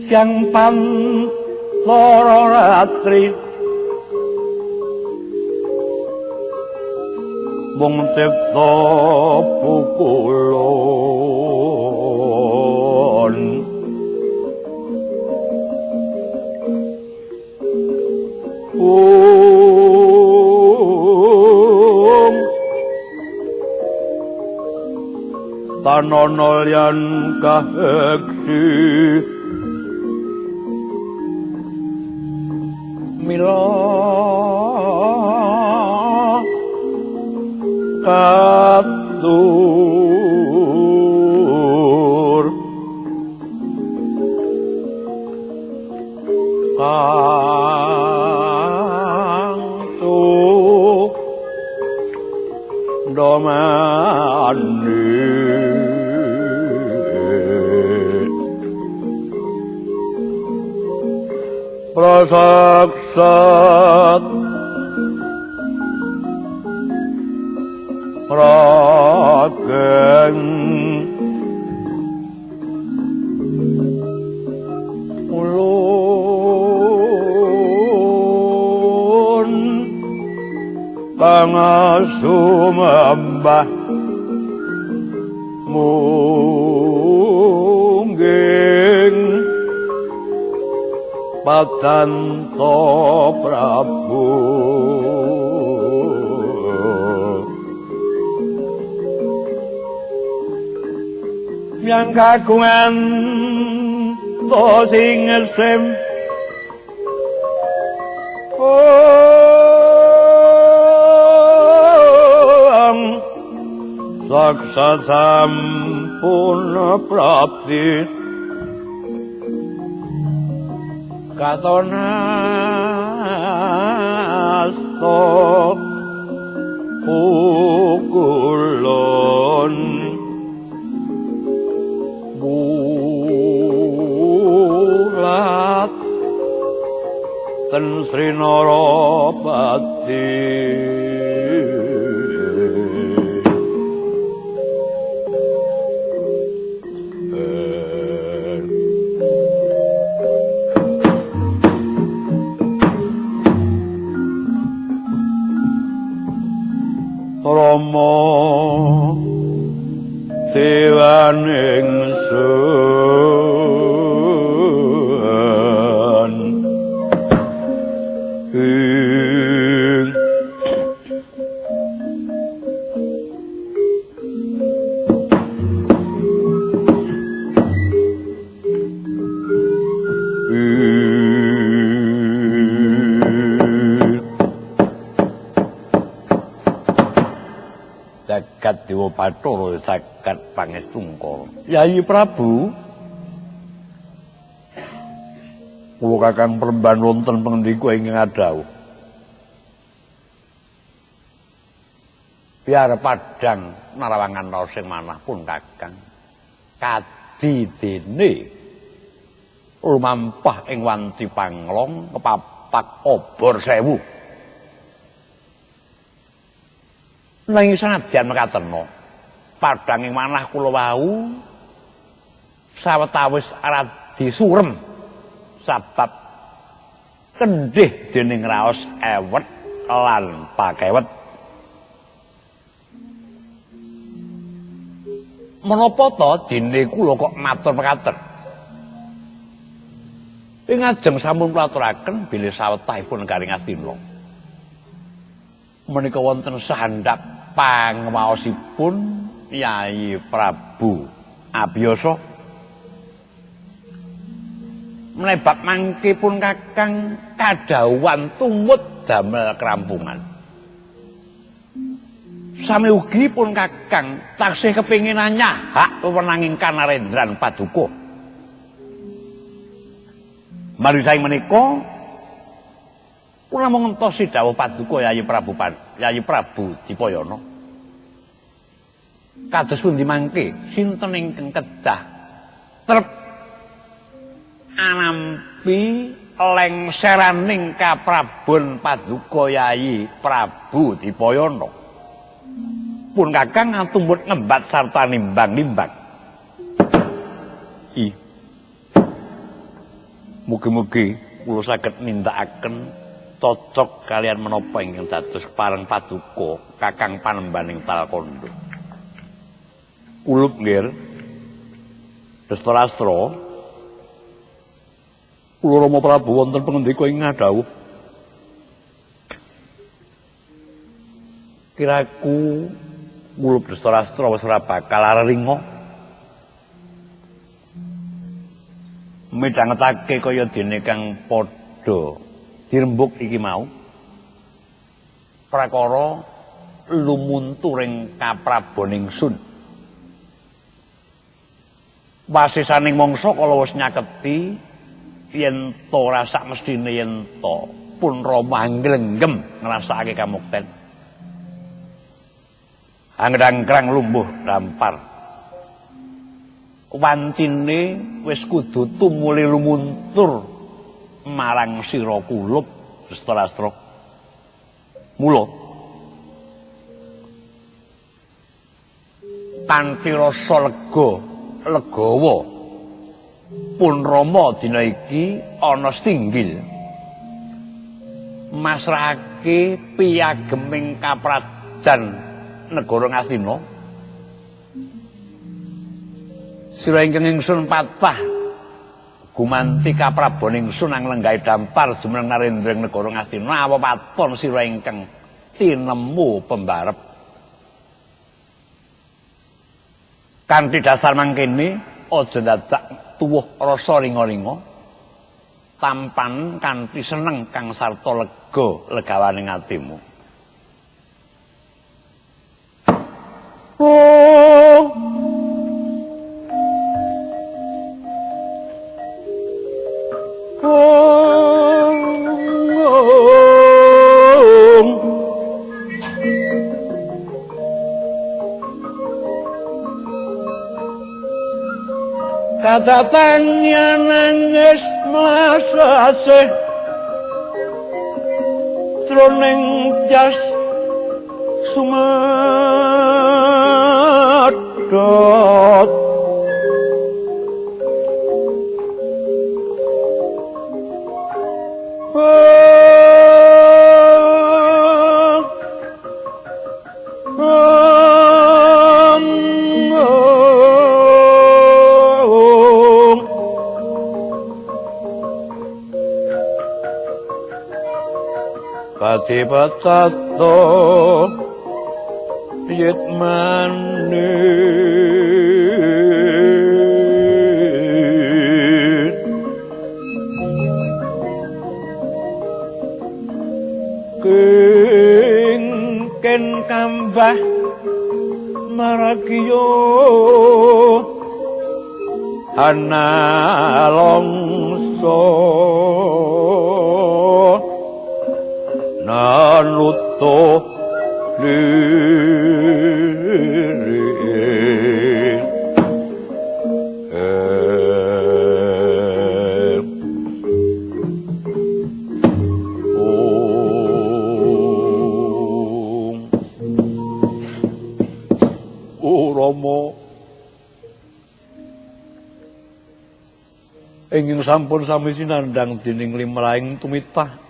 Sigang pantara ratri mung cipta pukulon tanono yan kaheksi mila katur kang tu domani prasaksat pragen ulun kang sumembah mungging Padanto Prabu yang kagungan to sing sem saksa sampun prapti katon asta pukulon bulat ten Sri Narapati. Rama dewaning sun ing jagat Dewa Bathara jagat pangestungkara. Yayi Prabu, kula kakang Premban wonten pengendika ingkang adhawuh. Biar padhang narawangan raos sing manah pun kakang kadi dene lumampah ing wanti panglong kepapak obor sewu. Nanging sanadyan mekatena padhang ing manah kula wau sawetawis radi surem sabab kendhih dening raos ewet lan pakewet. Menapa to dene kula kok matur mekaten? Ing ajeng sampun kula aturaken bilih sawetahipun garing Astina menika wonten sahandhap pangwaosipun Yayi Prabu Abiyasa. Menebak mangke pun kakang kadhawuhan tumut damel kerampungan. Sami ugi pun kakang taksih kepingin nyahak wewenanging kanarendran paduka. Mari saing menika kula namung ngentosi dawuh paduka Yayi Prabu Yayi Prabu Dipayana. Kados pundi mangke sinten ingkang kedah trep anampi lengseraning kaprabon paduka Yayi Prabu Dipayana. Pun kakang atumbut ngembat sarta nimbang-nimbang. I. Mugi-mugi kula saged nindakaken cocok kalian menapa ingkang dados pareng paduka Kakang Panembaning Talkandha. Kulup nggih. Destarastra, kula Rama Prabu wonten pangendika ing ngadhawuh. Kiraku kulup Destarastra wis ora bakal aringa. Midhangetake kaya dene kang padha dirembuk iki mau. Prakara lumunturing kapraboning sun. Wasisaning mangsa kala wis nyaketi yen to ora sak mesthine yen to pun Rama nglenggem ngrasakake kamukten. Anggrang-grang lumbuh dampar. Wancine wis kudu tumuli lumuntur marang sira kulup Destarastra. Mula kanthi rasa lega legawa pun Rama dina iki ana singgil masrahake piyageming kaprajan negara Ngastina. Sira ingkang ingsun patah gumanti kaprabon ingsun ang lenggahe dampar jumeneng narendra ing negara Ngastina awawaton sira ingkang tinemu pembarep. Kanthi dasar mangkene aja dadak tuwuh rasa ringa-ringa, tampan kanthi seneng kang sarta lega legawane atimu. Oh. Kadatangnya nangis masasih troning jas sumadot. Pati-patato yitmane kengken kambah marakiyo analongso nanuto liri Om Rama ingkang sampun sami sinandhang dening limrahing tumitah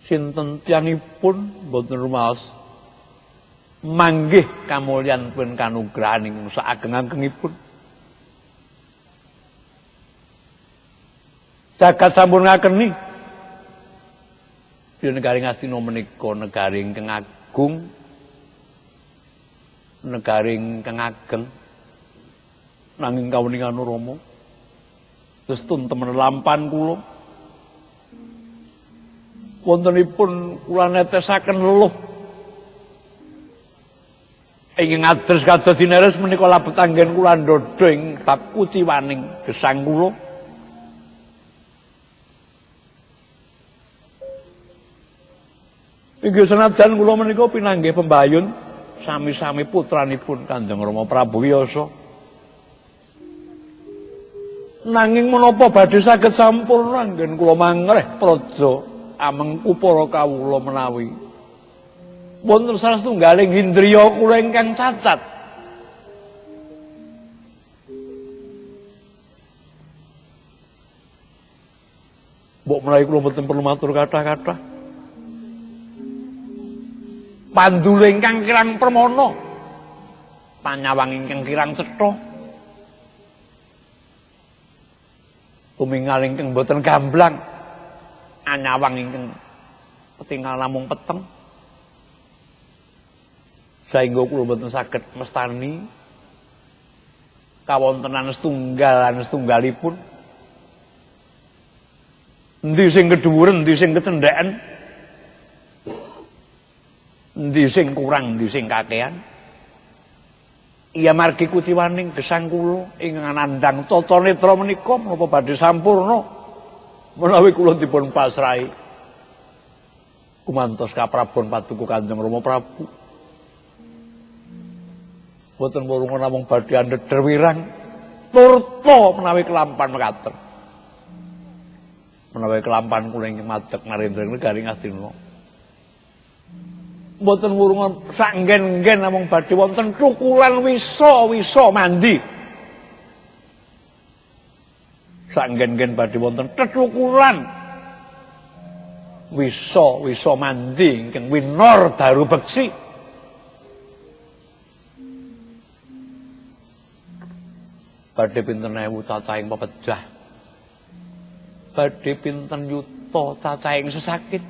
sinten tiyangipun mboten rumaos manggih kamulyan pun kanugrahan ing saageng-agengipun. Jagat sampun ngakeni yen negari Ngastina menika negari ingkang agung, negari ingkang ageng, nanging kawuningan Rama terus tuntemen lampan kula. Wontenipun kula netesaken leluh ingkang adres kados dineres menika labet anggen kula ndhodha ing bab kuciwaning gesang kula. Inggih senajan kula menika pinanggih pembayun sami-sami putranipun Kanjeng Rama Prabu Wiyasa. Nanging menapa badhe saged sampurna anggen kula mangreh praja amengku para kawula menawi wonten salah setunggaling indriya kula ingkang cacat. Mbok menawi kula mboten perlu matur kathah-kathah. Pandula ingkang kirang permana, panyawang ingkang kirang cetha, tumingal ingkang mboten gamblang, anyawang ingkang ketingal namung peteng. Saengga kula mboten saged mestani kawontenan setunggal lan setunggalipun. Endi sing kedhuwuren, endi sing kecendheken, endi sing kurang, endi sing kakean. Iya margi kuciwaning gesang kula ingkang nandhang tata netra menika menapa badhe sampurna menawi kula dipun pasrahi kumantos kaprabon paduka Kanjeng Rama Prabu. Boten wurunga namung badhe andhedher wirang turta menawi kelampan mekaten. Menawi kelampan kula ingkang madeg narendra negari Ngastina. Mboten wurunga sak nggen-nggen namung badhe wonten tukulan wisa-wisa mandi. Sak nggen-nggen badhe wonten tetukulan wisa-wisa mandi ingkang winor daru beksi. Badhe pinten ewu cacahing pepejah, badhe pinten yuta cacahing sesakit,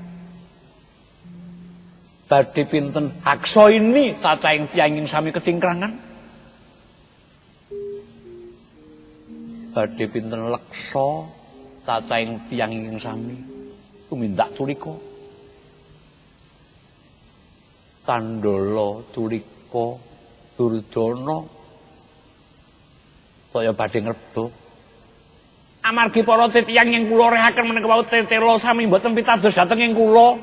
badhe pinten haksa ini cacahing tiyang ing sami kecingkrangan, badhe pinten leksa cacahing tiyang ing sami tumindak culika, tandala culika durjana saya badhe ngrebuk. Amargi para tiyang ing kula rehaken menika wau tetela sami mboten pitados dhateng ing kula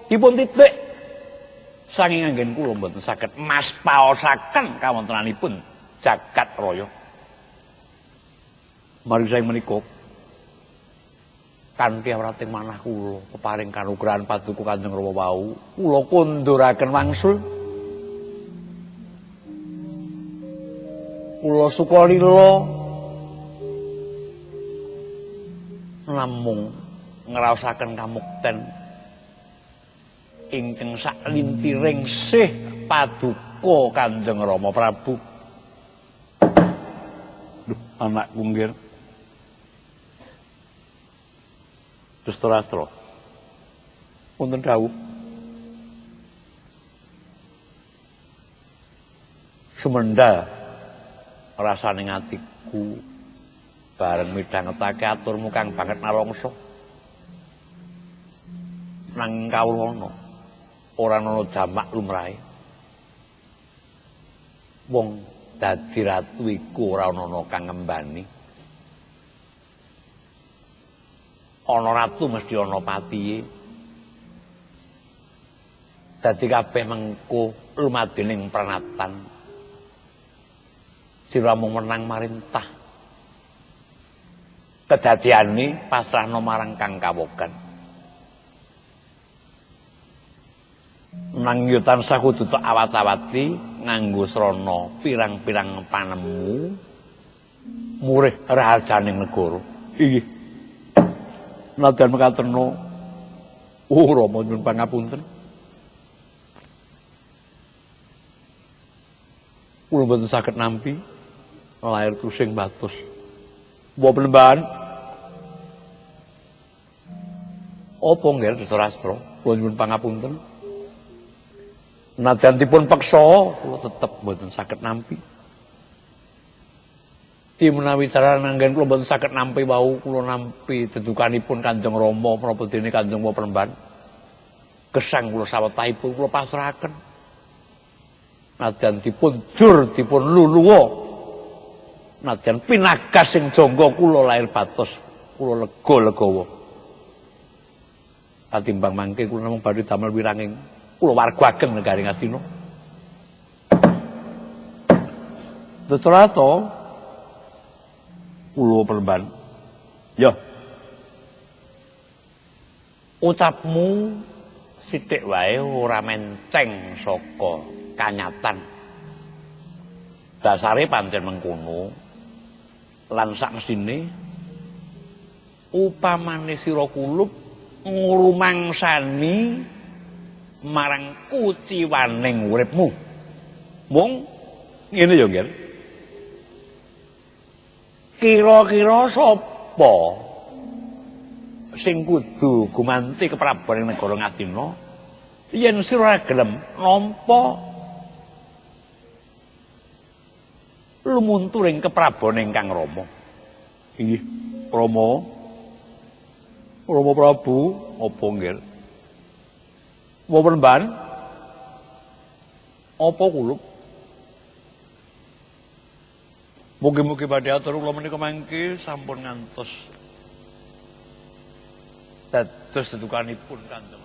dipun titik. Saking anggen kula mboten saged maspaosaken kawontenanipun jagat raya. Mari saking menika kanthi awrating manah kula peparing kanugrahan paduka Kanjeng Rama wau, kula konduraken wangsul. Kula sukalila namung ngraosaken kamukten ingkang saklintiring sih paduka Kanjeng Rama Prabu. Duh, anakku nggir. Drestarastra. Wonten dawuh. Sumendal rasane atiku bareng midhangetake aturmu kang banget narangsa. Nanging kawulana ora ana jamak lumrahe. Wong dadi ratu iku ora ana kang ngembani. Ana ratu mesti ana patihe. Dadi kabeh mengko lumadining pranatan. Sira mung menang marintah. Kedadiane pasrahna marang kang kawogan. Nanging yo tansah kudu tok awat-awati nganggo srana pirang-pirang panemu murih rajaning negara. Inggih. Nadyan mekaten, oh Rama nyuwun pangapunten. Kula mboten saged nampi lair tusing batos. Mbok penembahan. Apa nggih Drestarastra? Kula nyuwun pangapunten. Nadyan dipun peksa, kula tetep mboten saged nampi. Di menawi cara nanggen kula mboten saged nampi wau, kula nampi dedukanipun Kanjeng Rama menapa dene Kanjeng Wa Penemban. Gesang kula sawetahipun kula pasrahaken. Nadyan dipun jur dipun luluwa. Nadyan pinagas sing jangga kula lair batos, kula lega legawa. Katimbang mangke kula namung badhe damel wiranging kula warga ageng negari Ngastina. Drestarastra kula Penemban. Ya. Ucapmu sithik wae ora menceng saka kanyatan. Dasare pancen mengkono lan sak mesthine Upamane sira kulup ngrumangsani marang kuciwaning uripmu. Mung ngene ya, Nger. Kira-kira sapa sing kudu gumanti keprabon ing negara Ngastina yen sira gelem nampa lumunturing keprabon ingkang Rama? Inggih, Rama. Rama Prabu, apa nggih? Wonten ban? Apa kulup? Mugi-mugi badhe atur kula menika mangke sampun ngantos dados tetukanipun Kanjeng.